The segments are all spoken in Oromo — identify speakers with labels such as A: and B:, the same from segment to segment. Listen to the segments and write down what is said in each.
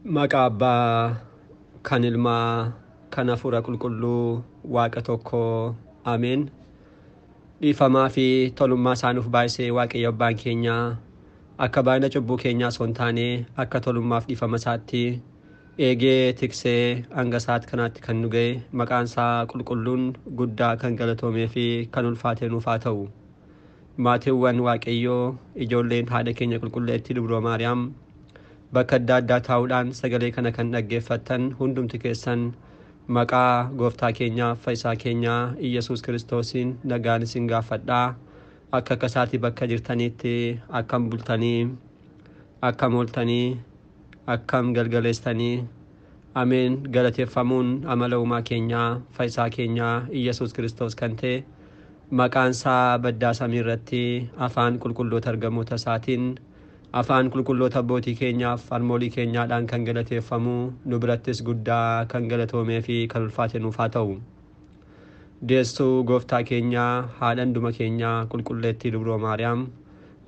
A: Maqaa Abbaa kan Ilmaa kan Hafuura Qulqulluu Waaqa tokko Ameen. Dhiifamaa fi tolummaa isaa nuuf baay'isee Waaqayyo Abbaan keenya akka baay'ina cubbuu keenyaa osoo hin taane akka tolummaaf dhiifama isaatti eegee tiksee hanga sa'aati kanaatti kan nu ga'e maqaan isaa qulqulluun guddaa kan galatoomee fi kan ulfaate nuuf haa ta'u. Maatiiwwan Waaqayyoo, ijoolleen haadha keenya qulqulleettii Dubroo Maariyaam, bakka adda addaa taa'uudhaan sagalee kana kan dhaggeeffattan hundumti keessan maqaa gooftaa keenyaa fayyisaa keenyaa Iyyasuus Kiristoosiin nagaan isin gaafadhaa. Akka akka isaatii bakka jirtaniitti akkam bultanii, akkam ooltanii, akkam galgaleessitanii? Ameen. Galateeffamuun amala uumaa keenyaa fayyisaa keenyaa Iyyasuus Kiristoos kan ta'e maqaan isaa baddaa samii irratti afaan qulqulloota ergamoota isaatiin, afaan qulqulloota abbootii keenyaaf harmoolii keenyaadhaan kan galateeffamu nu birattis guddaa kan galatoomee fi kan ulfaate nuuf haa ta'u. Deessuu gooftaa keenyaa haadha hunduma keenyaa qulqulleettii Dubroo Maariyaam,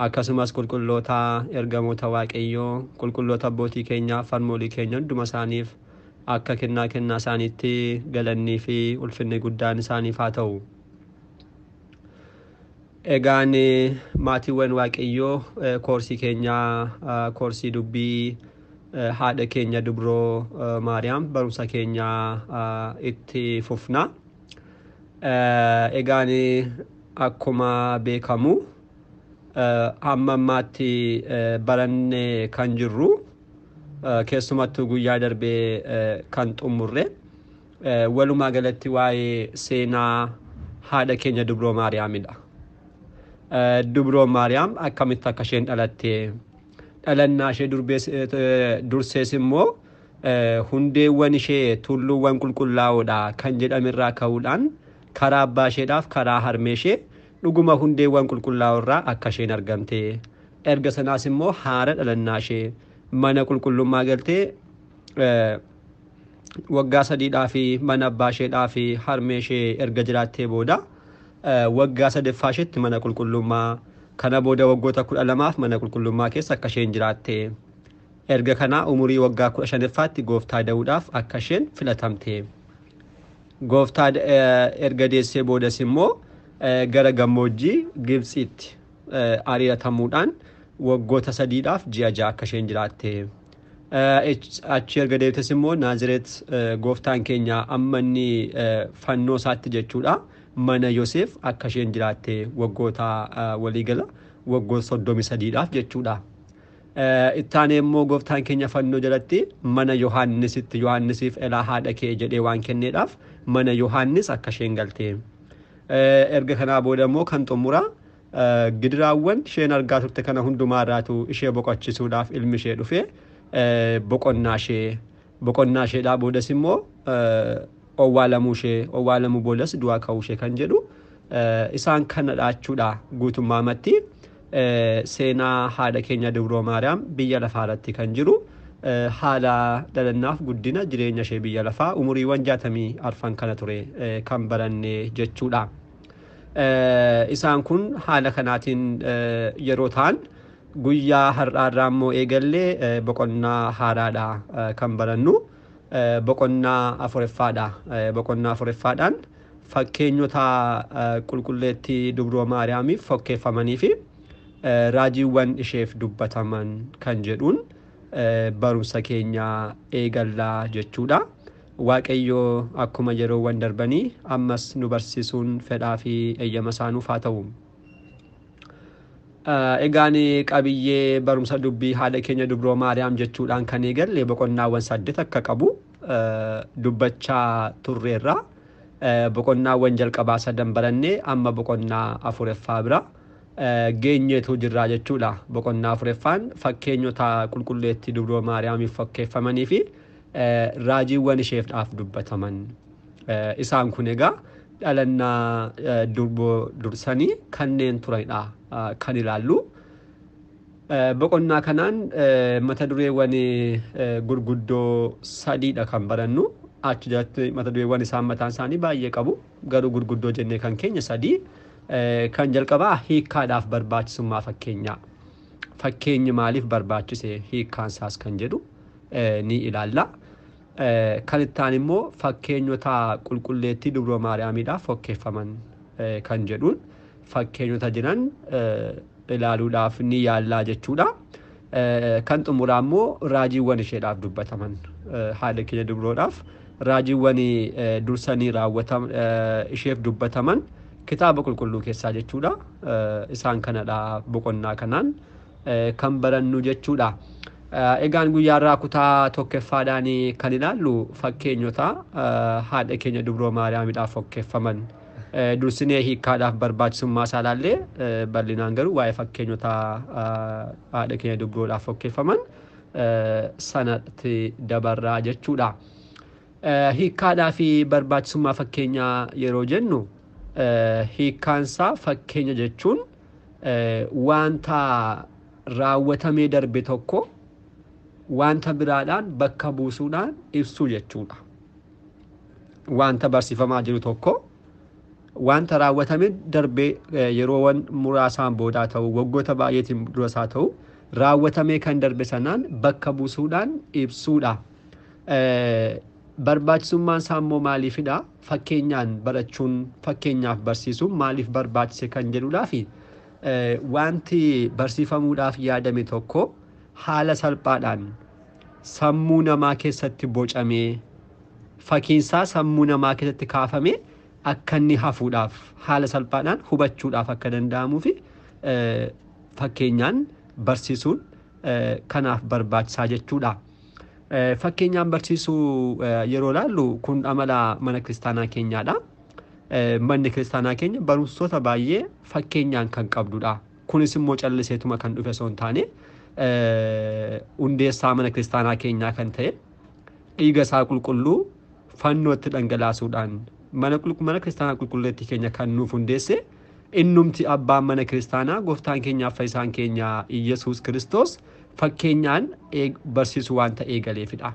A: akkasumas qulqulloota ergamoota Waaqayyoo, qulqulloota abbootii keenyaaf harmoolii keenya hunduma isaaniif akka kennaa kennaa isaaniitti galannii fi ulfinni guddaan isaaniif haa ta'u. Egaan maatiiwwan Waaqayyoo, koorsii keenyaa, koorsii dubbii haadha keenya Dubroo Maariyaam barumsa keenyaa itti fufna. Egaan akkuma beekamu hamma ammaatti baranne kan jirru, keessumattuu guyyaa darbee kan xumurre, walumaa galatti waa'ee seenaa haadha keenya Dubroo Maariyaamidha. Dubroo Maariyaam akkamitti akka isheen dhalatte, dhalannaa ishee dursees immoo hundeewwan ishee tulluuwwan qulqullaa'oodha kan jedhamirraa ka'uudhaan karaa abbaa isheedhaaf karaa harmee ishee dhuguma hundeewwan qulqullaa'oo irraa akka isheen argamte, erga sanaas immoo haara dhalannaa ishee mana qulqullummaa galtee waggaa 3dhaa fi mana abbaa isheedhaa fi harmee ishee erga jiraattee booda waggaa sadaffaa isheetti mana qulqullummaa, kana booda waggoota 12f mana qulqullummaa keessa akka isheen jiraatte, erga kanaa umurii waggaa 15ffaatti gooftaa da'uudhaaf akka isheen filatamte, gooftaa erga deessee boodas immoo gara gammoojjii Gibxiitti ari'atamuudhaan waggoota 3dhaaf ji'a 6 akka isheen jiraatte, achi erga deebtes immoo Naazireet gooftaan keenya amma inni fannoo isaatti jechuudha mana Yoseef akka isheen jiraatte, waggoota waliigala waggoota 33dhaaf jechuudha. Ittaanee immoo gooftaan keenya fannoo jalatti mana Yohaannisitti, Yohaannisiif elaa haadha kee jedhee waan kenneedhaaf mana Yohaannis akka isheen galte. Erga kanaa booda immoo kan xumura gidiraawwan isheen argaa turte kana hundumaarraatu ishee boqochisuudhaaf ilmi ishee dhufe, boqonnaa ishee, boqonnaa isheedhaa boodas immoo owwaalamuu ishee, owwaalamuu boodas du'aa ka'uu ishee kan jedhu isaan kana dhaachuudha. Guutummaamatti seenaa haadha keenya Dubroo Maariyaam biyya lafaa irratti kan jiru, haala dhalannaaf guddina jireenya ishee biyya lafaa umuriiwwan 64 kana ture kan baranne jechuudha. Isaan kun haala kanaatiin yeroo ta'an, guyyaa har'aarraa immoo eegallee boqonnaa haaraadha kan barannu. Boqonnaa afureffaadha. Boqonnaa afureffaadhaan fakkeenyota qulqulleettii Dubroo Maariyaamiif fakkeeffamanii fi raajiiwwan isheef dubbataman kan jedhuun barumsa keenya eegallaa jechuudha. Waaqayyo akkuma yeroowwan darbanii ammas nu barsiisuun fedhaa fi eeyyama isaa nuuf haa ta'u. Egaan qabiyyee barumsa dubbii haadha keenya Dubroo Maariyaam jechuudhaan kan eegalle boqonnaawwan 8 akka qabu dubbachaa turreerra. Boqonnaawwan jalqabaa sadan barannee amma boqonnaa afureffaa bira geenyeetu jirraa jechuudha. Boqonnaa afureffaan fakkeenyota qulqulleettii Dubroo Maariyaamiif fakkeeffamanii fi raajiiwwan isheefdhaaf dubbataman. Isaan kun egaa dhalannaa durboo dursanii kanneen turanidha kan ilaallu. Boqonnaa kanaan mata dureewwan gurguddoo sadiidha kan barannu. Achi jalatti mata dureewwan isaan mataan isaanii baay'ee qabu. Garuu gurguddoo jennee kan keenya sadii. Kan jalqabaa hiikkaadhaaf barbaachisummaa fakkeenyaa. Fakkeenyi maaliif barbaachise, hiikkaan isaas kan jedhu ni ilaalla. Kan itti aanu immoo fakkeenyota qulqulleettii Dubroo Maariyaamiidhaaf fokkeeffaman kan jedhuun fakkeenyota jiran ilaaluudhaaf ni yaallaa jechuudha. Kan xumuraa immoo raajiiwwan isheedhaaf dubbataman, haadha keenya Dubroodhaaf raajiiwwan dursanii raawwataman isheef dubbataman kitaaba qulqulluu keessaa jechuudha. Isaan kanadha boqonnaa kanaan kan barannu jechuudha. Egaan guyyaarraa kutaa tokkoffaadhaan kan ilaallu fakkeenyota haadha keenya Dubroo Maariyaamiidhaaf fokkeeffaman. Dursinee hiikkaadhaaf barbaachisummaa isaa ilaallee, bal'inaan garuu waa'ee fakkeenyota haadha keenya Dubroodhaaf fokkeeffaman sanatti dabarraa jechuudha. Hiikkaadhaa fi barbaachisummaa fakkeenyaa yeroo jennu, hiikkaansaa fakkeenya jechuun wanta raawwatamee darbe tokko wanta biraadhaan bakka buusuudhaan ibsuu jechuudha. Wanta barsiifamaa jiru tokko wanta raawwatamee darbee yeroowwan muraasaan boodaa ta'u, waggoota baay'eetiin durasaa ta'u, raawwatamee kan darbe sanaan bakka buusuudhaan ibsuudha. Barbaachisummaan isaa immoo maaliifidha? Fakkeenyaan barachuun, fakkeenyaaf barsiisuun maaliif barbaachise kan jedhudhaa fi wanti barsiifamuudhaaf yaadame tokko haala salphaadhaan sammuu namaa keessatti bocamee, fakkiinsaa sammuu namaa keessatti kaafamee akka inni hafuudhaaf, haala salphaadhaan hubachuudhaaf akka danda'amuu fi fakkeenyaan barsiisuun kanaaf barbaachisaa jechuudha. Fakkeenyaan barsiisuu yeroo ilaallu, kun amala mana kiristaanaa keenyaadha. Manni kiristaanaa keenya barumsoota baay'ee fakkeenyaan kan qabdudha. Kunis immoo calliseetuma kan dhufe osoo hin taane, hundeessaa mana kiristaanaa keenyaa kan ta'e dhiiga isaa qulqulluu fannootti dhangalaasuudhaan mana kiristaanaa qulqulleettii keenya kan nuuf hundeesse, innumti abbaan mana kiristaanaa, gooftaan keenyaaf fayyisaan keenya Iyyasuus Kiristoos fakkeenyaan barsiisuu waan ta'e eegaleefidha.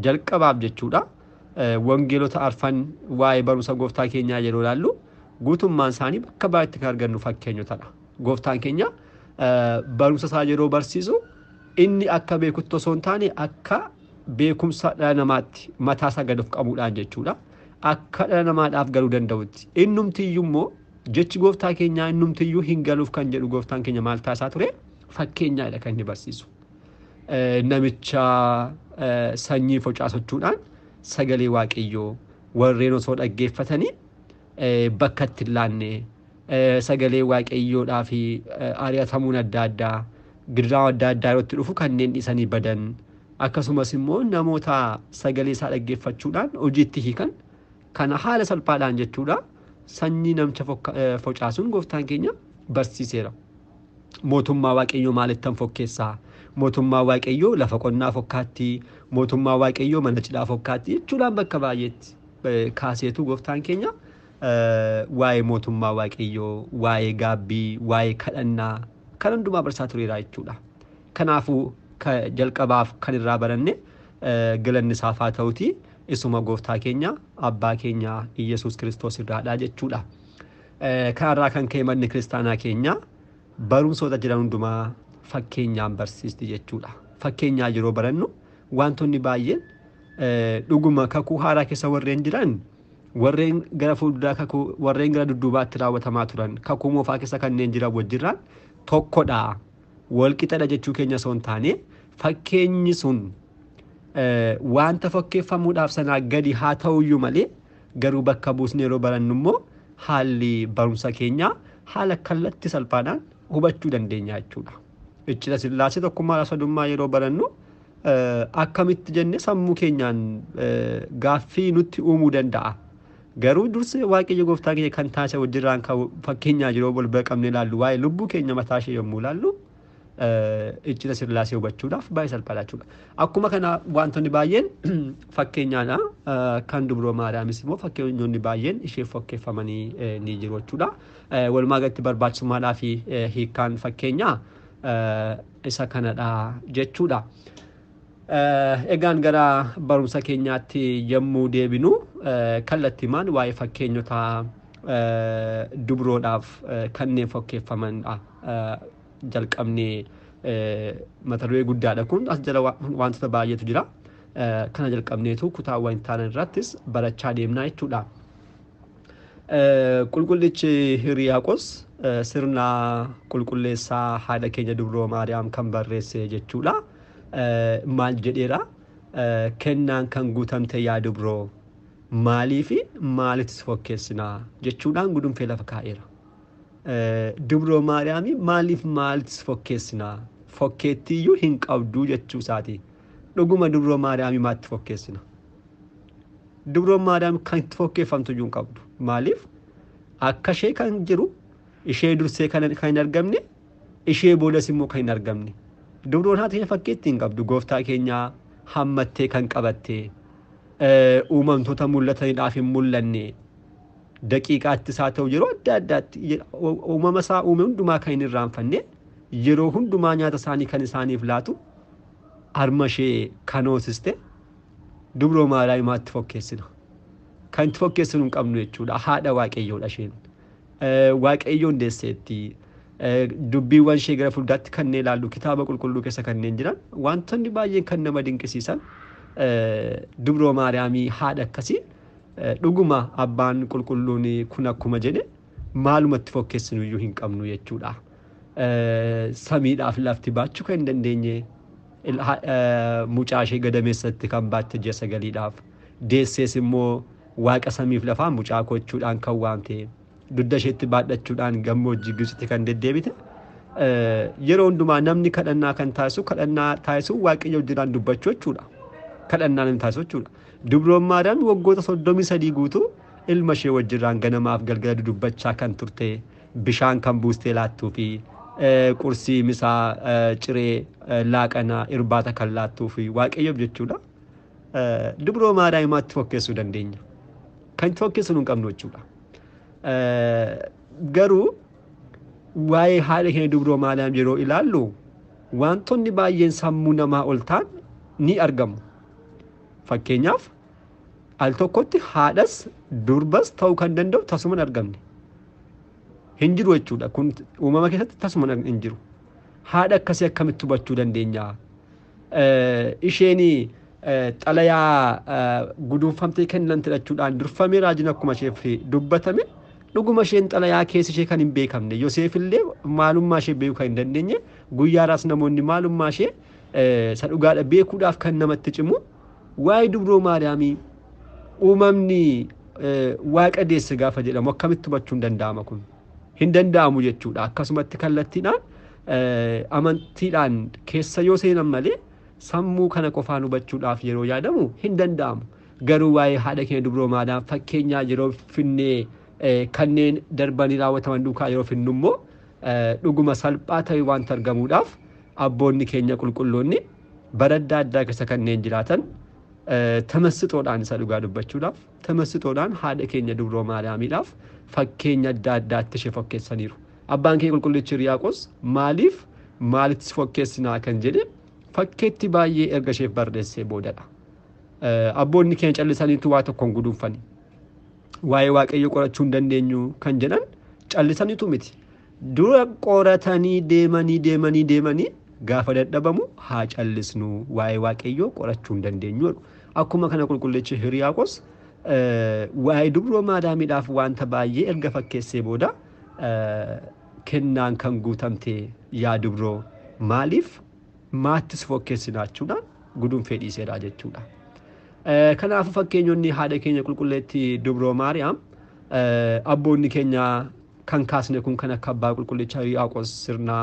A: Jalqabaaf jechuudha. Wangeelota arfan waa'ee barumsa gooftaa keenyaa yeroo ilaallu, guutummaan isaanii bakka baay'eetti kan argannu fakkeenyotadha. Gooftaan keenya barumsa isaa yeroo barsiisu inni akka beekutti osoo hin taane, akka beekumsa dhala namaatti mataa isaa gad of qabuudhaan jechuudha. Akka dhala namaadhaaf galuu danda'utti. Innumtiyyuu immoo jechi gooftaa keenyaa innumtiyyuu hin galuuf kan jedhu, gooftaan keenya maal taasisaa ture? Fakkeenyaadha kan inni barsiisu. Namicha sanyii facaasachuudhaan sagalee Waaqayyoo warreen osoo dhaggeeffatanii bakka itti hin laanne, sagalee Waaqayyoodhaa fi ari'atamuun adda addaa, gidiraan adda addaa yeroo itti dhufu kanneen dhiisanii badan, akkasumas immoo namoota sagalee isaa dhaggeeffachuudhaan hojiitti hiikan kana haala salphaadhaan jechuudha sanyii namicha facaasuun gooftaan keenya barsiiseera. Mootummaa Waaqayyoo maalittan fokkeessaa? Mootummaa Waaqayyoo lafa qonnaa fokkaatti, mootummaa Waaqayyoo mana cidhaa fokkaatti jechuudhaan bakka baay'eetti kaaseetu gooftaan keenya waa'ee mootummaa Waaqayyoo, waa'ee gaabbii, waa'ee kadhannaa kan hundumaa barsiisaa tureera jechuudha. Kanaafuu jalqabaaf kan irraa baranne, galanni isaaf haa ta'uti, isuma gooftaa keenya abbaa keenya Iyyasuus Kiristoos irraadha jechuudha. Kanarraa kan ka'e manni kiristaanaa keenya barumsoota jiran hundumaa fakkeenyaan barsiisti jechuudha. Fakkeenyaa yeroo barannu wantoonni baay'een dhuguma kakuu haaraa keessa warreen jiran, warreen gara fuulduraa kakuu, warreen gara dudduubaatti raawwatamaa turan kakuu moofaa keessa kanneen jiran wajjirraan tokkodha. Walqixadha jechuu keenya osoo hin taane, fakkeenyi sun wanta fakkeeffamuudhaaf sanaa gadi haa ta'uyyuu malee, garuu bakka buusne yeroo barannu immoo haalli barumsa keenyaa haala kallattii salphaadhaan hubachuu dandeenya jechuudha. Iccita Sillaasee, tokkummaa, sadummaa yeroo barannu akkamitti jenne sammuu keenyaan gaaffii nutti uumuu danda'a. Garuu dursa Waaqayyo gooftaa keenya kan taasise wajjirraan fakkeenyaa yeroo wal bira qabnee ilaallu, waa'ee lubbuu keenya mataa ishee yommuu ilaallu, iccita Sillaasee hubachuudhaaf baay'ee salphaadha jechuudha. Akkuma kana wantoonni baay'een fakkeenyaadha. Kan Dubroo Maariyaamis immoo fakkeenyonni baay'een isheef fakkeeffamanii ni jiru jechuudha. Walumaa galatti barbaachisummaadhaa fi hiikkaan fakkeenyaa isa kanadha jechuudha. Egaan gara barumsa keenyaatti yommuu deebinu, kallattiimaan waa'ee fakkeenyota dubroodhaaf kanneen fakkeeffamanidha. Jalqabnee Mata duree guddaadha kun, as jala wantoota baay'eetu jira. Kana jalqabneetu kutaawwan taanan irrattis barachaa deemnaa jechuudha. Qulqullichi Hiriyaaqos sirna qulqulleessaa haadha keenya Dubroo Maariyaam kan barreesse jechuudha. Maal jedheera? Kennaan kan guutamte yaa Dubroo, maalii fi maalittis fokkeessinaa jechuudhaan gudunfee lafa kaa'eera. Dubroo Maariyaamii maaliif maalittis fokkeessinaa? Fokkeettiiyyuu hin qabduu jechuu isaati. Dhuguma Dubroo Maariyaamii maatti fokkeessina? Dubroo Maariyaam kan itti fokkeeffamtu iyyuu hin qabdu. Maaliif? Akka ishee kan jiru, ishee dursee kan hin argamne, ishee boodas immoo kan hin argamne. Dubroon haati keenya fakkeetti hin qabdu. Gooftaa keenya hammattee kan qabatte, uumamtoota mul'ataniidhaaf hin mul'anne, daqiiqaattis haa ta'u yeroo adda addaatti uumama isaa uume hundumaa kan hin irraanfanne, yeroo hundumaa nyaata isaanii kan isaaniif laatu, harma ishee kan hoosiste Dubroo Maariyaam maatti fokkeessina? Kan itti fokkeessinu hin qabnu jechuudha. Haadha Waaqayyoodha isheen. Waaqayyoon deesseetti. Dubbiiwwan ishee gara fuulduraatti kanneen ilaallu, kitaaba qulqulluu keessa kanneen jiran wantoonni baay'een kan nama dinqisiisan, Dubroo Maariyaamii haadha akkasii dhuguma abbaan qulqulluun kun akkuma jedhe maalumatti fokkeessinu iyyuu hin qabnu jechuudha. Samiidhaaf lafti baachuu kan hin dandeenye mucaa ishee gadameessatti kan baatte ji'a 9dhaaf, deessees immoo waaqa samiif lafaa mucaa gochuudhaan kan waamte, dugda isheetti baadhachuudhaan gammoojjii Gibxitti kan deddeebite, yeroo hundumaa namni kadhannaa kan taasisu, kadhannaa taasisu Waaqayyo wajjinaan dubbachuu jechuudha. Kadhannaa namni taasisu jechuudha. Dubroon Maariyaam waggoota 33 guutuu ilma ishee wajjirraan ganamaaf galgala dudubbachaa kan turte, bishaan kan buustee laattuu fi qursii, misaa, ciree, laaqana, irbaata kan laattuu fi Waaqayyoof jechuudha. Dubroo Maariyaamaatti fokkeessuu dandeenya? Kan itti fokkeessuu hin qabnu jechuudha. Garuu waa'ee haadha keenya Dubroo Maariyaam yeroo ilaallu wantoonni baay'een sammuu namaa ol ta'an ni argamu. Fakkeenyaaf, al tokkotti haadhas durbas ta'uu kan danda'u tasuma hin argamne. Hin jiru jechuudha. Kun uumama keessatti tasuma hin jiru. Haadha akkasii akkamitti hubachuu dandeenya? Isheen xalayaa guduunfamtee kennamte jechuudhaan durfamee raajiin akkuma isheef dubbatame, dhuguma isheen xalayaa keessa ishee kan hin beekamne, Yoseef illee maalummaa ishee beekuu kan hin dandeenye, guyyaadhaas namoonni maalummaa ishee isa dhugaadha beekuudhaaf kan namatti cimu, waa'ee Dubroo Maariyaamii uumamni waaqa deesse gaafa jedhamu akkamitti hubachuun danda'ama? Kun hin danda'amu jechuudha. Akkasumatti kallattiidhaan amantiidhaan keessa yoo seenan malee sammuu kana qofaan hubachuudhaaf yeroo yaadamu hin danda'amu. Garuu waa'ee haadha keenya Dubroo Maariyaam fakkeenyaa yeroo finnee, kanneen darbanii raawwataman duukaa yeroo finnu immoo dhuguma salphaa ta'e wanta argamuudhaaf, abboonni keenya qulqulloonni bara adda addaa keessa kanneen jiraatan tamassixoodhaan, isa dhugaa dubbachuudhaaf, tamassixoodhaan haadha keenya Dubroo Maariyaamiidhaaf fakkeenya adda addaatti ishee fokkeessaniiru. Abbaan keenya qulqullichi Hiriyaaqos maaliif maalittis fokkeessinaa kan jedhe fakkeetti baay'ee erga isheef barreessee boodadha. Abboonni keenya callisaniitu waa tokkoon guduunfani. Waa'ee Waaqayyo qorachuu hin dandeenyu kan jedhan callisaniitu miti. Dura qoratanii deemanii deemanii deemanii gaafa dadhabamu haa callisnu, waa'ee Waaqayyoo qorachuu hin dandeenyu jedhu. Akkuma kana qulqullichi Hiriyaaqos waa'ee Dubroo Maariyaamiidhaaf wanta baay'ee erga fakkeessee booda, kennaan kan guutamte yaa Dubroo, maaliif maattis fokkeessinaachuudhaan guduunfee dhiiseera jechuudha. Kanaafuu fakkeenyonni haadha keenya qulqulleettii Dubroo Maariyaam abboonni keenya kan kaasne kun, kan akka abbaa qulqullicha Hiriyaaqos sirna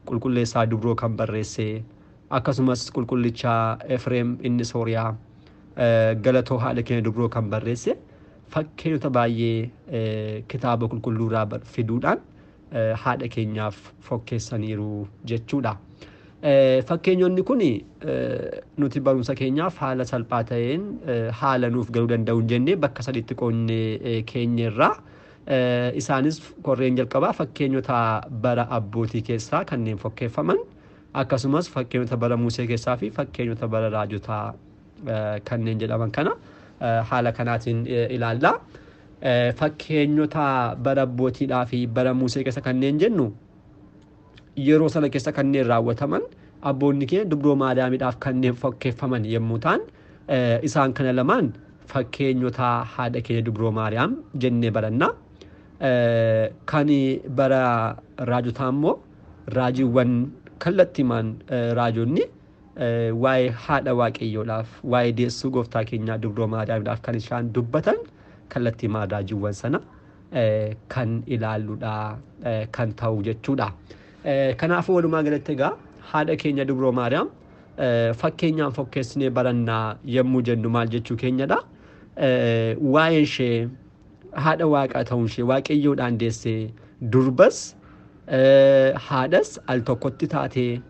A: qulqulleessaa Dubroo kan barreesse, akkasumas qulqullicha Efreem inni Sooriyaa galatoo haadha keenya Dubroo kan barreesse, fakkeenyota baay'ee kitaaba qulqulluurraa fiduudhaan haadha keenyaaf fokkeessaniiru jechuudha. Fakkeenyonni kun nuti barumsa keenyaaf haala salphaa ta'een haala nuuf galuu danda'u jennee bakka sadiitti qoonnee keenyerraa. Isaanis korreen jalqabaa fakkeenyota bara abbootii keessaa kanneen fokkeeffaman, akkasumas fakkeenyota bara Musee keessaa fi fakkeenyota bara raajotaa kanneen jedhaman kana haala kanaatiin ilaalla. Fakkeenyota bara abbootiidhaa fi bara Musee keessa kanneen jennu yeroo sana keessa kanneen raawwataman abboonni keenya dubroo Maariyaamiidhaaf kanneen fakkeeffaman yommuu ta'an, isaan kana lamaan fakkeenyota haadha keenya dubroo Maariyaam jennee baranna. Kan bara raajotaa immoo raajiiwwan kallattiimaan raajonni waa'ee haadha waaqayyoodhaaf, waa'ee deessuu gooftaa keenyaa dubroo Maariyaamiidhaaf kan isaan dubbatan kallattiimaan raajiiwwan sana kan ilaalluudha kan ta'u jechuudha. Kanaafuu walumaa galatti egaa haadha keenya dubroo Maariyaam fakkeenyaan fakkeessinee barannaa yommuu jennu maal jechuu keenyadha. Waa'een ishee haadha waaqaa ta'uun ishee, waaqayyoodhaan deessee, durbas haadhas al tokkotti taatee,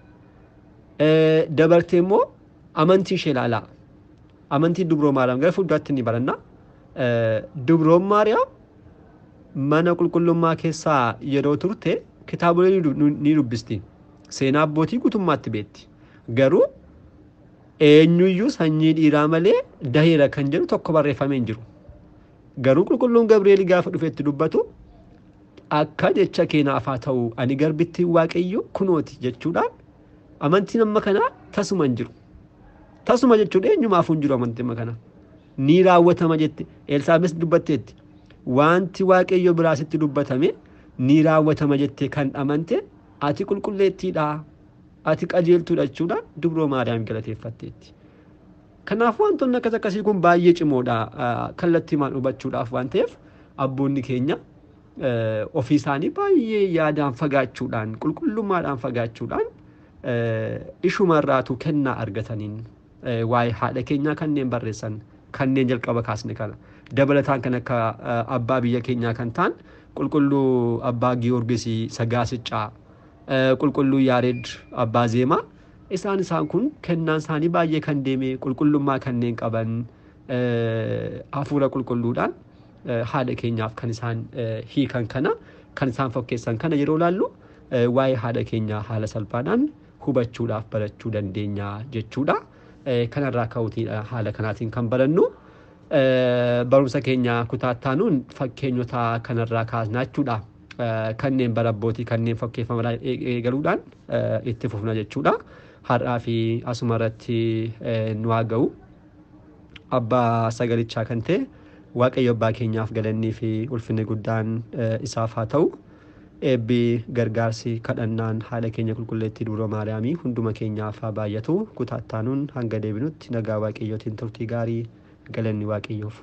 A: dabartee immoo amantii ishee ilaalaa. Amantii dubroo Maariyaam gara fuulduraatti ni baranna. Dubroon Maariyaam mana qulqullummaa keessaa yeroo turte kitaabolee ni dubbisti. Seenaa abbootii guutummaatti beekti. Garuu eenyuyyuu sanyii dhiiraa malee daheera kan jedhu tokko barreeffamee hin jiru. Garuu qulqulluun Gabri'eel gaafa dhufetti dubbatu, akka jecha keenaaf haa ta'u, ani garbittiin waaqayyo kunooti jechuudhaan, amantiin amma kanaa tasuma hin jiru. Tasuma jechuudha eenyumaafuu hin jiru amantiin amma kanaa. Ni raawwatama jette Elsaabees dubbatteetti. Wanti waaqayyo biraa sitti dubbatame ni raawwatama jettee kan amante ati qulqulleettiidha. Ati qajeeltuudha jechuudhaan dubroo Maariyaam galateeffatteetti. Kanaaf wantoonni akkas akkasii kun baay'ee cimoodha kallattiimaan hubachuudhaaf waan ta'eef, abboonni keenya ofii isaanii baay'ee yaadaan fagaachuudhaan, qulqullummaadhaan fagaachuudhaan, ishumarraatu kennaa argataniin waa'ee haadha keenyaa kanneen barreessan kanneen jalqaba kaasne kana dabalataan kan akka abbaa biyya keenyaa kan ta'an qulqulluu abbaa Giyoorgisii Sagaasiccaa, qulqulluu Yaared abbaa Zeemaa, isaan kun kennaan isaanii baay'ee kan deeme, qulqullummaa kanneen qaban, hafuura qulqulluudhaan haadha keenyaaf kan isaan hiikan kana, kan isaan fakkeessan kana yeroo ilaallu, waa'ee haadha keenyaa haala salphaadhaan hubachuudhaaf barachuu dandeenya jechuudha. Kanarraa ka'uutiin haala kanaatiin kan barannu barumsa keenya kutaa taanuun fakkeenyota kanarraa kaasnaa jechuudha. Kanneen bara abbootii kanneen fakkeeffaman eegaluudhaan itti fufna jechuudha. Har'aa fi asuma irratti nu haa ga'u. Abbaa sagalichaa kan ta'e Waaqayyo abbaa keenyaaf galannii fi ulfinni guddaan isaaf haa ta'u. Eebbi, gargaarsi, kadhannaan haadha keenya qulqulleettii Dubroo Maariyaamii hunduma keenyaaf haa baay'atu. Kutaa itti aanuun hanga deebinutti nagaa Waaqayyootiin turtii gaarii, galanni Waaqayyoof.